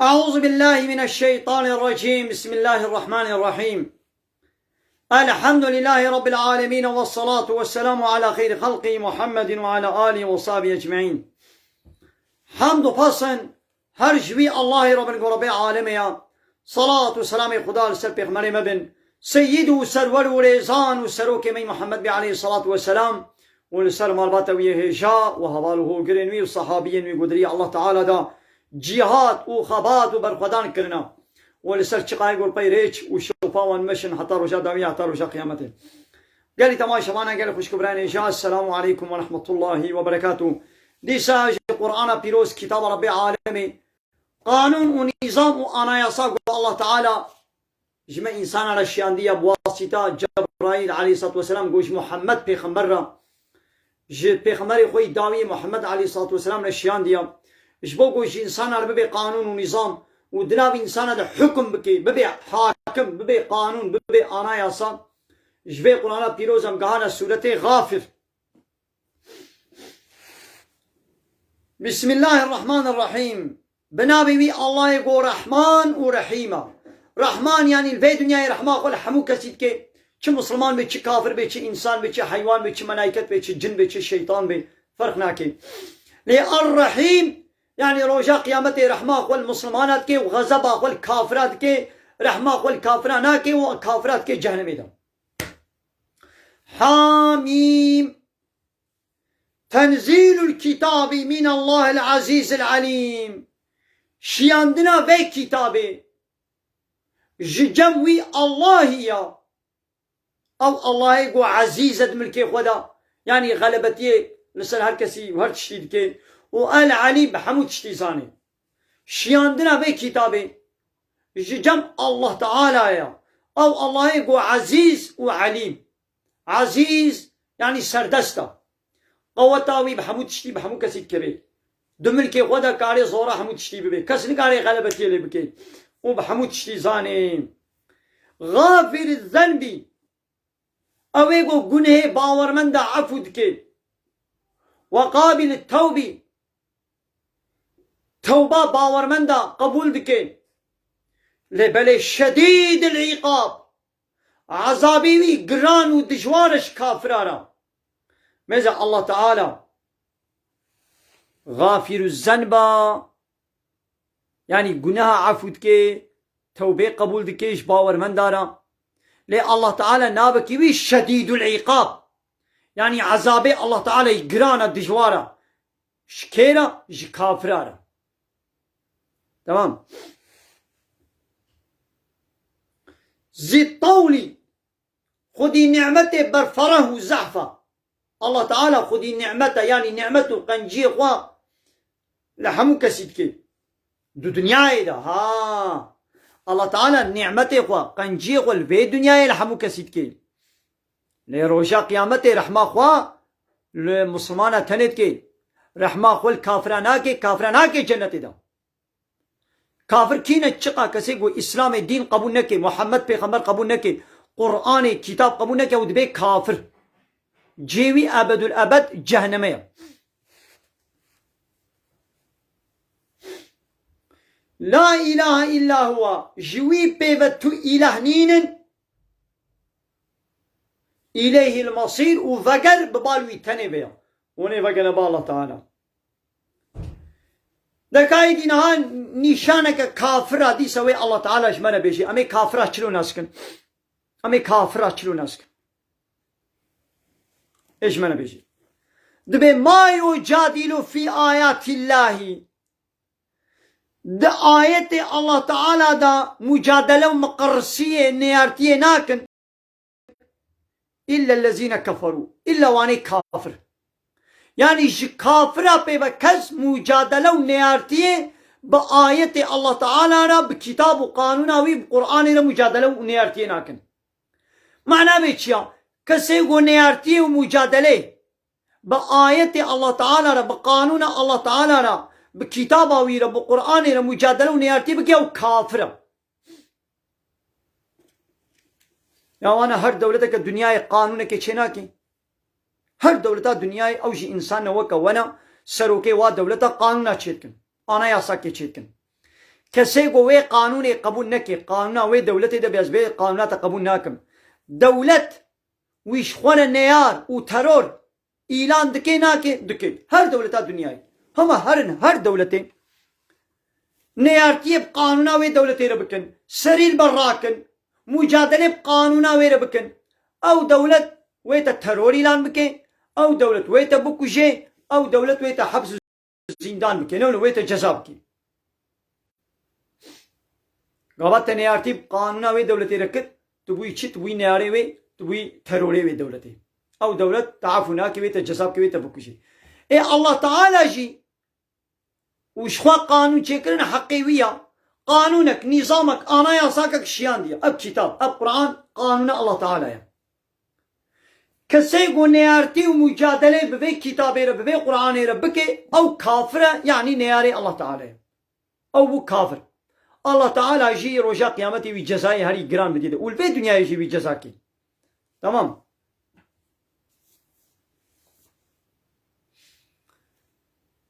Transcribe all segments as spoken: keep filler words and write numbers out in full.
أعوذ بالله من الشيطان الرجيم. بسم الله الرحمن الرحيم. الحمد لله رب العالمين، والصلاة والسلام على خير خلقه محمد وعلى آله وصحبه أجمعين. Hamd û pasin her ji wî Allahê re bin ku Rebê alemê ya. Salat û selamê Xuda li ser pêxemberê me bin. Seyyid û serwer û rêzan û serokê me Muhammed bê aleyhissalatu vesselam û li ser malbata wî yê hêja û heval û hogirên wî û sahabiyên wî ku di rêya Allah Teala da cîhat û xebat û berxwedan kirina û li ser çiqayê ku li pey rêç û şewpa wan meşin heta roja dawî, heta roja qiyametê. Gelî tema şevana, gelî xwişk û birayên hêja, Esselamu aleykum ve rahmetullahi ve berekatuh. Dîsa ji Qur'ana pîroz, kitaba Rebbê alemê, qanûn û nîzam û anayasa ku Allah Teala ji me însanan re şiyandiye bi wasîta Cebraîl aleyhissalatu vesselam ku ji Muhammed pêxember re, ji pêxemberê xwe yî dawî Muhammed aleyhissalatu vesselam re şiyandiye, ji bo ku ji însanan re bibe qanûn û nîzam û di nav însanan de hukm bike, bibe hakim, bibe qanûn, bibe anayasa, ji vê Qur'ana pîroz em gihane sûretê Xafir. Bismillahirrahmanirrahîm. Bi navê wî Allahê ku Rehman û Rehîm e. Rehman, yanî li vê dinyayê rehma xwe li hemû kesî dike. Çi misilman be, çi kafir be, çi însan be, çi heywan be, çi melayket be, çi cin be, çi şeytan be, ferq nake. Lê Er-Rehîm, yanî roja qiyametê rehma xwe li misilmana dike û xezeba xwe li kafira dike, rehma xwe li kafira nake û kafira dike cehennemê de. Hamîm. Tenzîlul kitabî minallahil azîzil alîm. Şiyandina vê kitabê ji cem wî Allahî ya. Ew Allahê ku ezîz e di milkê xwe de, yanî xelebetiyê li ser her kesî û her tiştî dike û El Alîm, bi hemû tiştî zanê. Şiyandina vê kitabê ji cem Allah Teala ya. Ew Allahê ku ezîz û elîm. Ezîz, yanî serdest e. Qeweta wî bi hemû tiştî, bi hemû kesî dikeve. Di milkê xwe de karê zora hemû tiştî bibe. Kes nikare xelebetiyê lê bike. Û bi hemû tiştî zanê. Xafir zenbî. Ew ê ku gunehê bawermenda efû dike. We qabil tewbî. Tewba bawermenda qebûl dike. Lê belê şedîdil îqab. Ezabê wî giran û dijwar e ji kafira re. Mêze Allah Teala Xafîrü zenba, yanî guneha efû dike, tewbê qebûl dike ji bawermenda re. Lê Allah Teala navekî wî şedîdul îqab. Yanî ezabê Allah Teala giran e, dijwar e. Ji kê re? Ji kafira re. Tamam. Zî tewlî, xwedî nîmetê berfereh û zehf e. Allah Teala xwedî nîmet e, yanî nîmet û qenciyê xwe li hemû kesî dike. Di dinyayê de, ha. Allah Teala nîmetê xwe, qenciyê xwe li vê dinyayê li hemû kesî dike. Lê roja qiyametê rehma xwe li misilmana tenê dike. Rehma xwe li kafira nake, kafira nake cennetê de. Kafir kî ne? Çiqa kesê ku Îslamê dîn qebûl neke, Muhammed pêxember qebûl neke, Qur'anê kitab qebûl neke û dibe kafir. Cihê wî ebedul ebed ceheneme ye. La ilahe illa huwa, ji wî pê ve tu îlah nînin. Îleyhil masîr û veger bi bal wî tenê ve ya. Hûn ê vegere ba Allah Teala. Dekayê dî niha nîşaneke kafira dîsa wê Allah Teala ji me re bêjî. Em ê kafira çilo nas kin. Em ê kafira çilo nas kin. Ê ji me re bêjî. Dibê ma yucadilu fî ayatillahî. Di ayetê Allah Teala da mucadele û miqirrisiyê, neyartiyê nakin. İllellezîne keferû. Îlla wanê kafir. Yanî ji kafira pê ve kes mucadele û neyartiyê bi ayetê Allah Teala re, bi kitab û qanûna wî, bi Qur'anê re mucadele û neyartiyê nakin. Mana vê çi ya? Kesê ku neyartiyê û mucadelê bi ayetê Allah Teala re, bi qanûna Allah Teala re, bi kitaba wî re, bi Qur'anê re mucadele û neyartî bike, ew kafir e. Ya wana her dewleteke dinyayê qanûnekê çênake. Her dewleta dinyayê ew jî însan ne weke we ne, serokê wa dewleta qanûna çêdikin. Anayasakê çêdikin. Kesê ku wê qanûnê qebûl neke, qanûna wê dewletê de bê, ez vê qanûna te qebûl nakim. Dewlet wî ji xwe re neyar û teror îlan dike nake? Dike. Her dewleta dinyayê. Hema herin her dewletê neyartiyê bi qanûna wê dewletê re bikin. Serî li ber rakin. Mucadelê bi qanûna wê re bikin. Ew dewlet wê te teror îlan bike. Ew dewlet wê te bikuje. Ew dewlet wê te heps û zîndan bike. Ne wê te ceza bike. Gava te neyartî bi qanûna wê dewletê re kir, tu bûyî çi? Tu bûyî neyarê wê, tu bûyî terorê wê dewletê. Ew dewlet te efû nake, wê te ceza bike, wê te bikuje. Ê Allah Teala jî û ji xwe qanûn çêkirin heqê wî ya. Qanûnek, nîzamek, anayasakek şiyandiye. Ev kitab, ev Quran, qanûna Allah Teala ye. Kesê ku neyartî û mucadelê bi vê kitabê re, bi vê Quranê re bike, ew kafir e, yanî neyarê Allah Teala ye. Ew bû kafir. Allah Teala jî roja qiyametê wî cezayê herî giran bidî de. Û li vê dinyayê jî wî ceza kê. Tamam.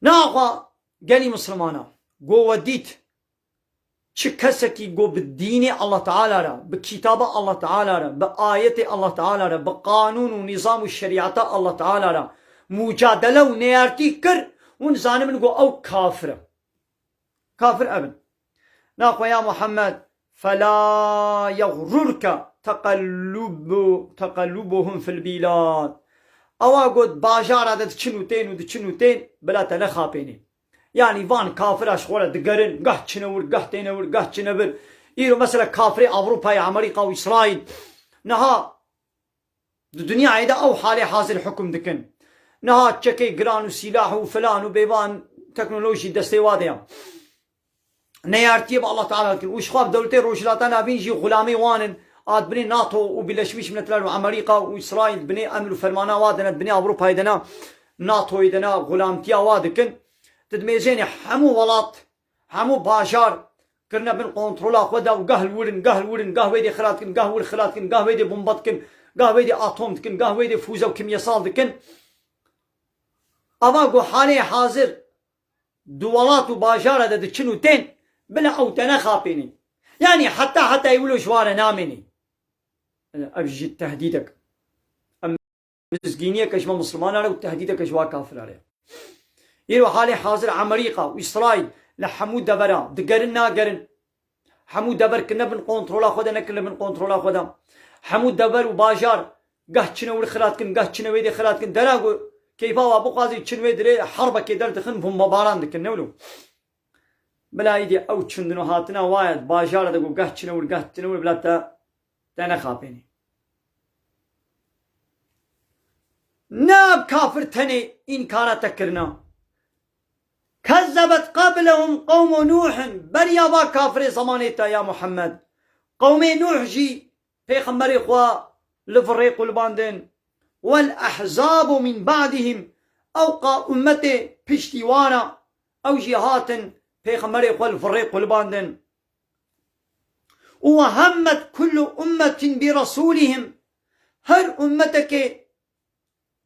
Naxwa gelî Mislimana, go we dît, çi kesekî go bi dînê Allah Teala re, bi kitaba Allah Teala re, bi ayetê Allah Teala re, bi qanûn û nîzam û şerîeta Allah Teala re mucadele û neyartî kir, hûn zanibin go ew kafir e. Kafir ev in. Naxwe ya Muhammed, fela yexrurke teqellubu-, teqellubuhum fil bilad. Ewa got bajara de diçin û tên û diçin û tên, bila te nexapênê. Yanî van kafira ji xwe re digerin, gah çine wir, gah têne wir, gah çine vir. Îro mesela kafirê Ewropayê, Amerîka û Îsraîl. Niha di dinyayê de ew halê hazir hukm dikin. Niha çekê giran û sîlah û filan û bêvan teknolojî destê wa de ya. Neyartiyê bi Allah Teala dikin. Û ji xwe bi dewletê Rojhilata Navîn jî xulamê wan in. A dibinê NATO û Birleşmiş Milletler û Amerîka û Îsraîl dibinê emir û fermana wa de ne, dibinê Ewropayê de ne, NATOyê de ne, xulamtiya wa dikin. Didimêzênê hemû welat, hemû bajar kirine bin kontrola xwe de û gah li wir in, gah li wir in, gah wê dê xilat kin, gah wir xilat kin, gah wê dê bomba dikin, gah wê dê atom dikin, gah wê dê fûze û kimyesal dikin. Ava ku halê hazir di welat û bajara de diçin û tên, bila ew te nexapênê. Yanî heta heta wilo ji wa re namênê. Ev jî tehdîdek. Em mizgîniyeke ji me Mislimana re û tehdîdeke ji wa kafira re. Îro halê hazir Amerîka û Îsraîl li hemû devera digerin nagerin. Hemû dever kirine bin kontrola xwe de, nekirine bin kontrola xwe de. Hemû dever û bajar gah çine wir xilat kin, gah çine wê dê xilat kin. Dera ku keyfa wa bixwazî çin wê dirê herbekê derdixin, bombabaran dikin, ne wilo? Bila îdî ew çundin û hatina wa ye, bajara de ku gah çine wir, gah çine wir, bila te, te nexapênê. Ne ev kafir tenê înkara te kirina. Kezzebet qablehum qewmu Nuhin. Beriya va kafirê zemanê te ya Muhammed, qewmê Nuh jî pêxemberê xwe li virê qulbandin. Wel ahzabu min ba'dihim. Ewqa ummetê piştî wana, ew jî hatin pêxemberê xwe li virê qulbandin. Û hemmet kullu ummetin bi rasulihim. Her ummetekê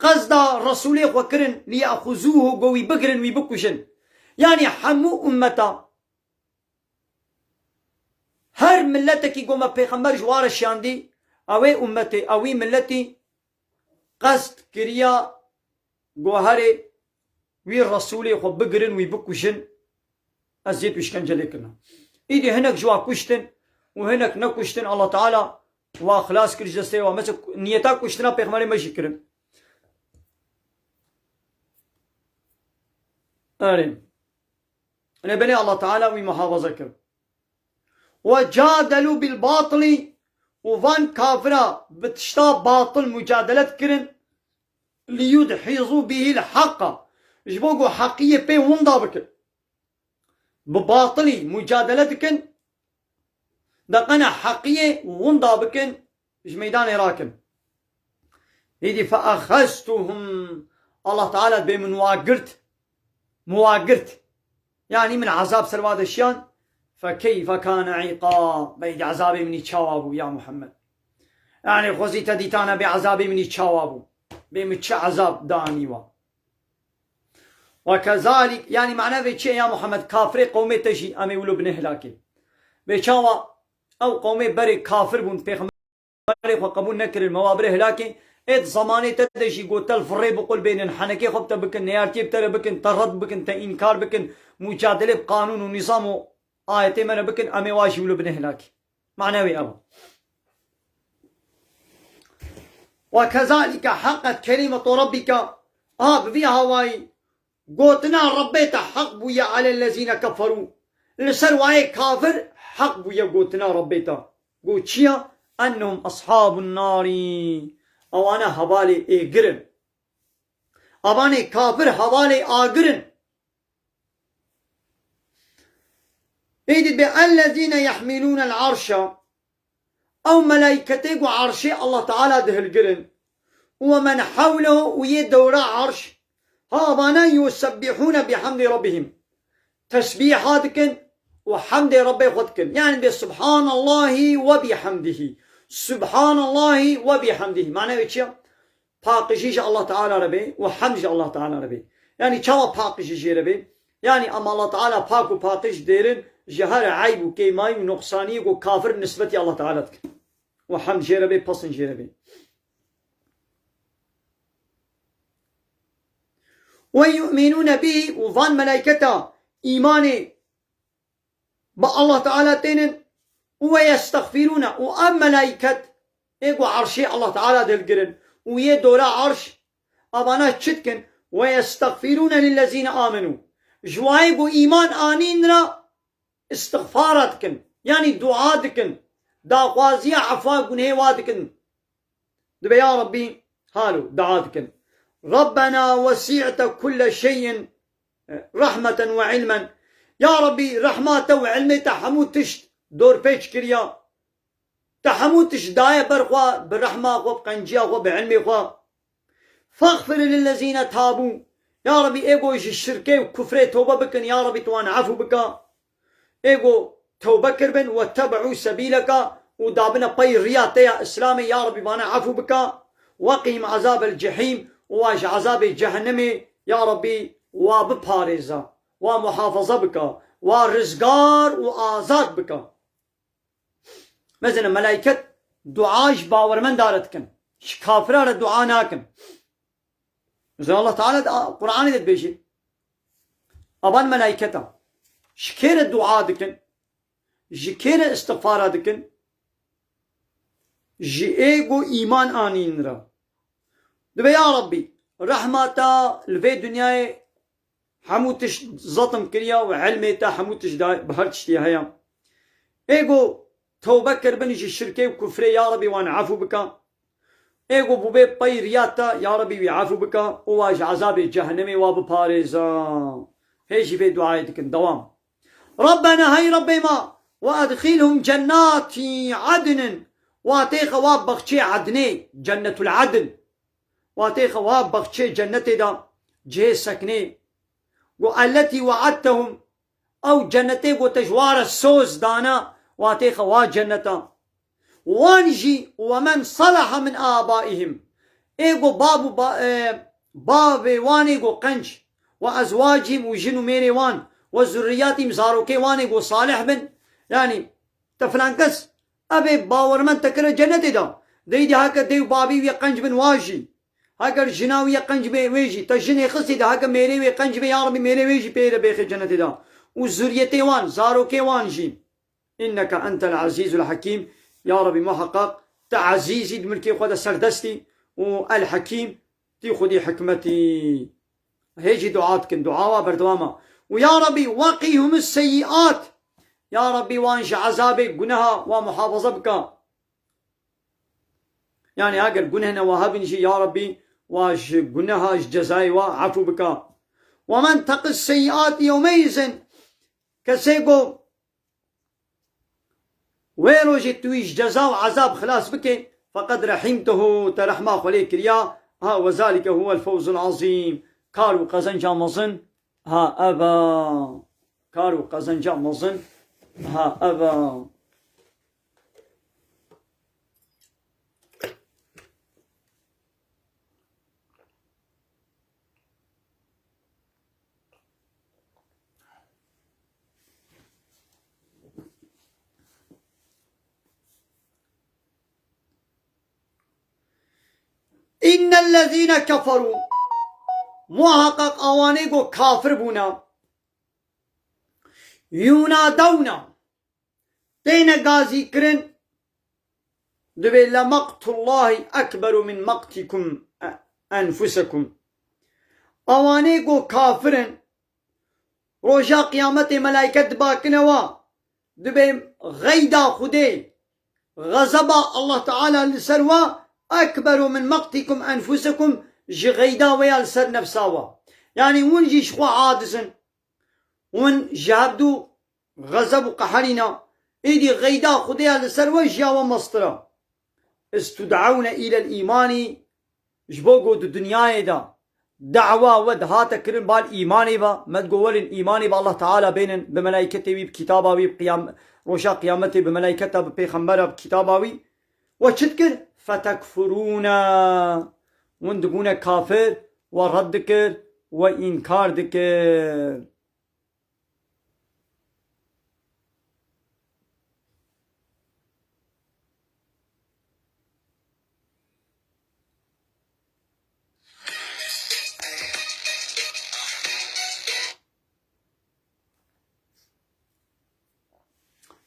qezda Resûlê xwe kirin, liyexuzûhu, go wî bigirin, wî bikujin. Yanî hemû ummeta, her miletekî go me pêxember ji wa re şiyandî, ew ê ummetê, ew wî miletî qest kiriya go herê wî Resûlê xwe bigirin, wî bikujin, eziyet û îşkence lê kirine. Îdî hinek ji wa kuştin û hinek nekuştin, Allah Teala wa xilas kir ji destê wa. Mesela niyeta kuştina pêxemberê me jî kirin. Erê. Lê belê Allah Teala wî muhafaza kir. Ve cadelu bil batili, û van kafira bi tişta batil mucadele dikirin, li yudhizu bihil haqqa, ji bo ku heqiyê pê winda bikin. Bi batilî mucadele dikin, de qene heqiyê winda bikin, ji meydanê rakin. Hêdî fe axeztuhum, Allah Teala dibê min wa girt, min wa girt. Yanî min ezab ser wa de şiyan, fe keyfe kane îqab, beyî ezabê min î çawa bû ya Muhammed? Yanî xwezî te dîtane bê ezabê min î çawa bû? Bê min çi ezab danî wa? Ve kezalik, yanî mana vê çi ye ya Muhammed? Kafirê qewmê te jî em ê wilo binê helakê. Vê çawa ew qewmê berê kafir bûn, pêxemberê xwe qebûl nekirin, me wa birê helakê. Ê di zemanê te de jî got te li firê biqulbênin, henekê xwe bi te bikin, neyartiyê bi te re bikin, te red bikin, te înkar bikin, mucadele bi qanûn û nîzam û ayetê me re bikin, em ê wa jî wilo binê helakê. Mana wê ew e. Ve kezalike haqqet kelimetu rabbike. A, bi vî hawayî gotina Rebbê te heq bûye alellezîne keferû. Li ser wayê kafir heq bûye gotina Rebbê te. Got çi ya? Ennehum ashabun narî. Ewana hevalê êgir in. Evanê kafir hevalê agir in. Êdî be ellezîne yehmilûnel arşa. Ew melayketê ku arşê Allah Teala dihilgirin. Û men hewlehu û yê dewra arş. Ha vana yusebbihûne bihemdî rabbihim. Tesbîha dikin û hemdê Rebbê xwe dikin. Yani be subhanallahi ve bihamdihi. Subhanallahi ve bihamdihi. Mane wê çi ya? Paqijî ji Allah Teala re bê û hemd ji Allah Teala re bê. Yani çawa paqijî jê re bê? Yani em Allah Teala pak û paqij dêrin ji her eyb û kêmayî û nuqsaniyê ku kafir nisbetî Allah Teala dikin. Û hemd jê re bê, pesn jê re bê. Ve yu'minûne bihî, û van melayketa îmanê bi Allah Teala tênin, û ve yestexfirûne, û ev melayket ê ku arşê Allah Teala dilgirin û yê dora arş, evana çi dikin? Ve yestexfirûne lillezîne amenû. Ji wayê ku îman anîn re istixfara dikin. Yani dua dikin. Daxwaziya efwa gunehê wa dikin. Dibe ya Rabbî, halo, dua dikin. Rabbena wesi'te kulle şeyin, e, rahmeten ve ilmen. Ya Rabbî, rehma te û ilmê te hemû tişt dorpêç kiriya. Te hemû tişt daye ber xwe, bi rehma xwe, bi qenciya xwe, bi ilmê xwe. Fexfir lillezîne tabû. Ya Rabbî, ê ku ji şirkê û kufrê tobe bikin, ya Rabbî, tu wan efû bika. Ê ku tewbe kiribin, wetteb'û sebîleka, û dabine pey riya te ya Îslamê, ya Rabbî, vana efû bika. Weqihim ezabel cehîm, û wa ji ezabê cehennemê, ya Rabbî, wa biparêza, wa muhafaza bika, wa rizgar û azad bika. Mesela melayket dua ji bawermenda re dikin. Ji kafira re dua nakin. Mesela Allah Teala di Qur'anê de dibêje. Avan melayketa. Ji kê re dua dikin? Ji kê re istixfara dikin? Ji ê ku îman anîn re. Dibe ya Rabbî, rehma te li vê dinyayê hemû tişt zetim kiriya û ilmê te hemû tişt da bi her tiştî heya. Ê ku tewbe kiribin ji şirkê û kufrê, ya Rabbî, wan efû bika. Ê ku bûbê pey riya te, ya Rabbî, wî efû bika û wa ji ezabê cehennemê wa biparêza. Hê jî vê duayê dikin. Dewam. Rabbena, hey Rabbê me, ve edxilhum cennatî adnin. Wa têxe wa baxçê Ednê, Cennetul Adn. Wa têxe wa baxçê cennetê de, cihê seknê. Got, elletî we'edtehum, ew cennetê ku te ji wa re soz dana, wa têxe wa cenneta. Wan jî, we men salaha min abaihim. Ê ku bab û ba-, e, bavê wan ê ku qenc, we ezwacihim, û jin û mêrê wan, we zurriyatihim, zarokê wan ê ku salih bin. Yani, te filan kes, ev ê bawermend te kire cennetê de. Dey de heke dê û babî wî qenc bin wa jî. Heger jina wî ye qenc bê, wê jî. Te jinê xistî de, heke mêrê wê qenc bê, ya Rabbî, mêrê wê jî pê re bêxê cennetê de. Û zuriyetê wan, zarokê wan jî. Inneke entel azîzul hekîm. Ya Rabbî, muheqeq te ezîzî, di milkê xwe de serdestî û el hekîm, tî xwedî hikmetî. Hê jî dua dikin, dua wa berdewam e. Û ya Rabbî, weqîhum seyyiat. Ya Rabbî, wan ji ezabê guneha wa muhafaza bika. Yani, heger gunehne wa hebin jî, ya Rabbî, wa ji guneha, ji cezayê wa efû bika. Ve men teqi seyyiat yewmeizin. Kesê ku wê rojê tu wî ji ceza û ezab xilas bike, feqed rehîmtehu, te rehma xwe lê kiriya. Ha, ve zalike huwel fewzul azîm. Kar û qezenca mezin, ha, ev e. Kar û qezenca mezin, ha, ev e. إن الذين كفروا, muhaqqaq awanê ku kafir bûne, yunadewne, têne gazî kirin, dibê لمقت الله أكبر من مقتكم أنفسكم. Awanê ku kafir in, roja qiyametê melayket dibakine wa, dibê xeyda Xwedê, xezeba Allah Teala li ser wa, أكبر من مقتكم أنفسكم, ji xeyda we ya li ser nefsa wa. Yanî hûn jî ji xwe aciz in. Hûn ji hevdû xezeb û qeherîna, êdî xeyda Xwedê ya li ser we ji ya we mestir e. استدعون إلى الإيمان, ji bo ku di dinyayê de dawa we dihate kirin bal îmanê ve, me digo werin îmanê bi Allah Teala bênin, bi melayketê wî, bi kitaba wî, bi qiyam-, roja qiyametê, bi melayketa, bi pêxembera, bi kitaba wî. We çi dikir? فتكفرون. Hûn dibûne kafir, we red dikir, we înkar dikir.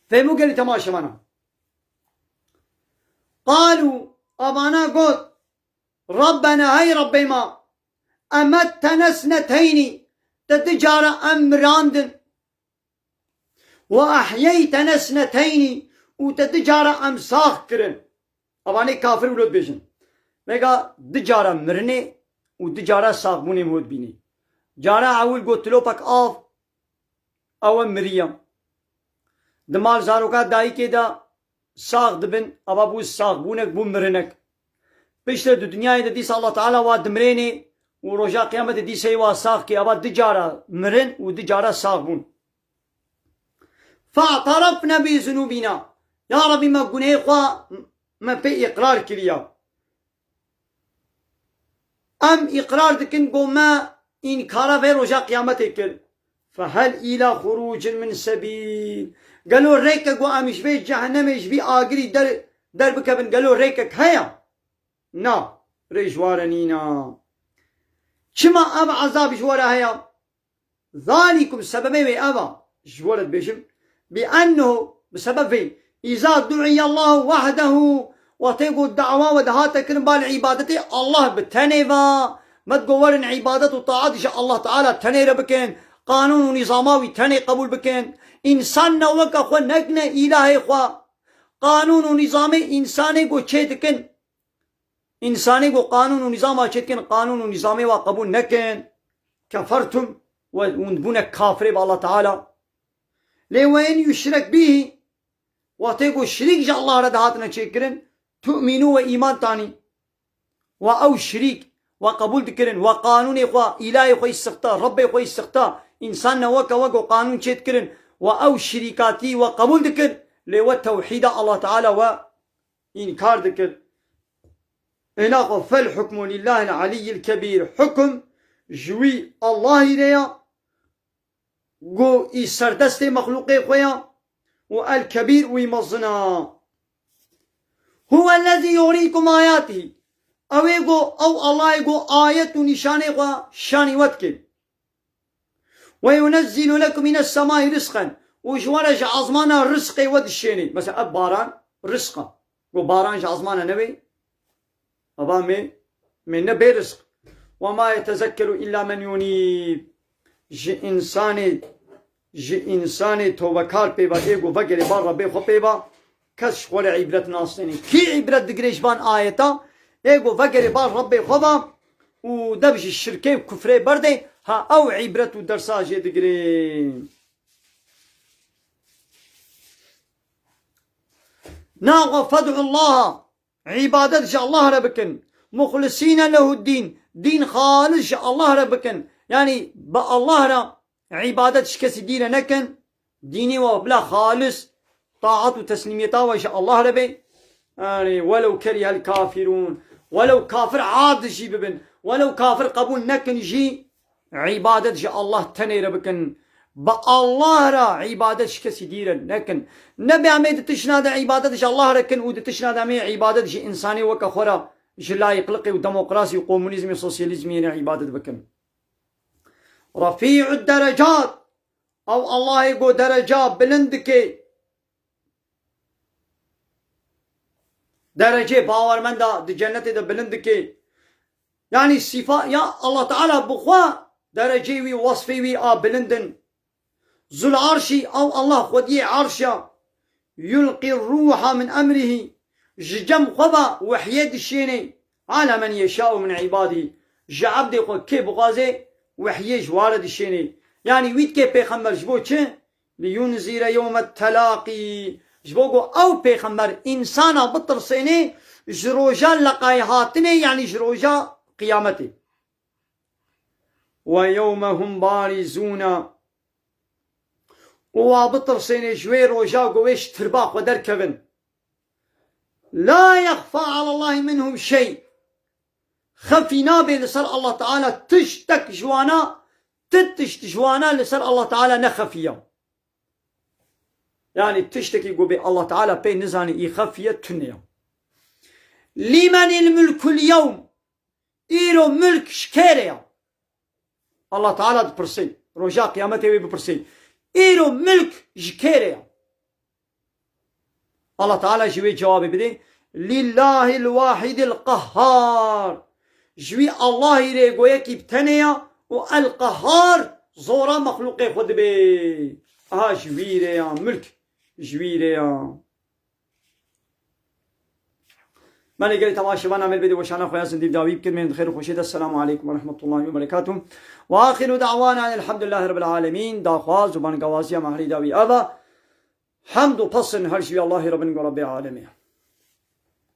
Fehmû gelî temaşevana. قالوا, avana got, ربنا, hey Rebbê me, أمتنا اثنتين, te du cara em mirandin. وأحييتنا اثنتين, û te du cara em sax kirin. Evanê kafir wilo dibêjin. Vega du cara mirinê û du cara saxbûnê min dibînî. Cara ewil got tilopek av, ew e miriye. Di mal zaroka dayikê de sax dibin, ava bû saxbûnek, bû mirinek. Piştre di dinyayê de dîsa Allah Teala wa dimrênê û roja qiyametê dîsa wa sax kê, ava du cara mirin û du cara sax bûn. فاعترفنا بذنوبنا. Ya Rabbî, me gunehê xwe, me pê îqrar kiriya. Em îqrar dikin ku me înkara vê roja qiyametê kir. فهل إلى خروج من سبيل. Gelo rêkek ku em ji vê cehennemê, ji vî agirî der, derbikevin, gelo rêkek heye? Na, rê ji we re nîna. Çima ev ezab ji we re heye? ذلكم, sebebê wê ev a, ji we re dibêjim, بأنه, bi sebeb vê, إذا دعي الله وحده, wextê ku dawa we dihate kirin bal îbadetê Allah bi tenê ve, me digo werin îbadet û taat ji Allah Teala tenê re bikin, qanûn û nîzama wî tenê qebûl bikin, însan ne weke xwe nekine îlahê xwe, qanûn û nîzamê însanê ku çê dikin, Însanê ku qanûn û nîzama çê dikin, qanûn û nîzamê wa qebûl nekin, كفرتم, we hûn bûne kafirê bi Allah Teala. Lê وإن يشرك به, wextê ku şirîk ji Allah re dihatine çêkirin, تؤمنوا, we îman tanî. We ew şirîk, we qebûl dikirin, we qanûnê xwe, îlahê xwe yî sixta, Rebbê xwe yî sixta, însan ne weke we ku qanûn çê dikirin, we ew şirîkatî we qebûl dikir, lê we tewhîda Allah Teala we înkar dikir. Êna xwe, فالحكم لله العلي الكبير. Hukum ji wî Allahî re ya, ku î serdestê mexlûqê xwe ya, û El-Kebîr, û î mezin a. هو الذي يريكم آياته. Ew ê ku, ew Allahê ku ayet û nîşanê xwe şanî we dike. وينزل لكم من السماء رزقا. Û ji we re ji ezmana rizqê we dişênê. Mesela ev baran rizq e. Ku baran ji ezmana newê. Ava me, me ne bê rizq. وما يتذكر إلا من ينيب. Ji însanê, ji însanê towbekar pê ve, ê ku vegerê bar Rebbê xwe pê ve, kes ji xwe re îbret nastêne. Kî îbret digire ji van ayeta? Ê ku vegerê bar Rebbê xwe ve û dev ji şirkê û kufrê berdê, ha ew îbret û dersa jê digire. Naxwe فادعوا الله, îbadet ji Allah re bikin. مخلصين له الدين, dîn xalis ji Allah re bikin. Yanî bi Allah re îbadet ji kesî dî re nekin. Dînê we bila xalis, taat û teslîmiyeta we ji Allah re be. Yanî, ولو كره الكافرون. Welew kafir aciz jî bibin, welew kafir qebûl nekin jî, îbadet ji Allah tenê re bikin. Bi Allah re îbadet ji kesî dî re nekin. Nebe em ê di tişna de îbadet ji Allah re kin û di tişna de em ê îbadet ji însanê weke xwe re ji layîqliqê û demokrasî û komunîzmê û sosyalîzmê yên îbadet bikin. Refî'u derecat, ew Allahê ku dereca bilind dike. Derecê bawermenda di cennetê de bilind dike. Yanî sîfa ya Allah Teala bi xwe derecê wî, wasfê wî a bilind in. Zul arşî, ew Allah xwediyê arş e. Yulqî rûha min emrihî, ji cem xwe ve wehyê dişênê. Ala men yeşâ'u min îbadî, ji ebdê xwe kê bixwaze wehyê ji wa re dişênê. Yanî wî dike pêxember ji bo çi? Liyunzîre yewme telaqî, ji bo ku ew pêxember însana bitirsênê ji roja leqayî hatinê, yanî ji roja qiyametê. Ve yewme hum barîzûne, û wa bitirsênê ji wê roja ku wê ji tirba xwe derkevin. La yexfa alallahî minhum şey. Xefî nabe li ser Allah Teala tiştek ji wana, ti tişt ji wana li ser Allah Teala ne xefî ya. Yanî tiştekî ku bê Allah Teala pê nizanî î xefî ye tune ya. Lîmenil mulkul yewm. Îro milk ji kê re ya? Allah Teala dipirsê. Roja qiyametê wê bipirsê. Îro milk ji kê re ya? Allah Teala jî wê cewabê bidê. Lillahil wahidil qehhar. Ji wî Allahî rê goyekî bi tenê ya û el qehhar zora mexlûqê xwe dibê. Aha ji wî rê ya milk. Ji wî rê ya. Belê gelê temaşevan, em ê bidê weşana xwe ya zindî bi dawî bikin. Mêrin di xêr û xweşê de. Selamu aleykum ve rahmetullahi ve berekatuh. Ve axiru da'wana elhamdulillahi rabbil alemin. Daxwaz û bangawaziya me herî dawî ev e. Hemd û pesn her ji wî Allahî Rabbin ku Rabbê alemê.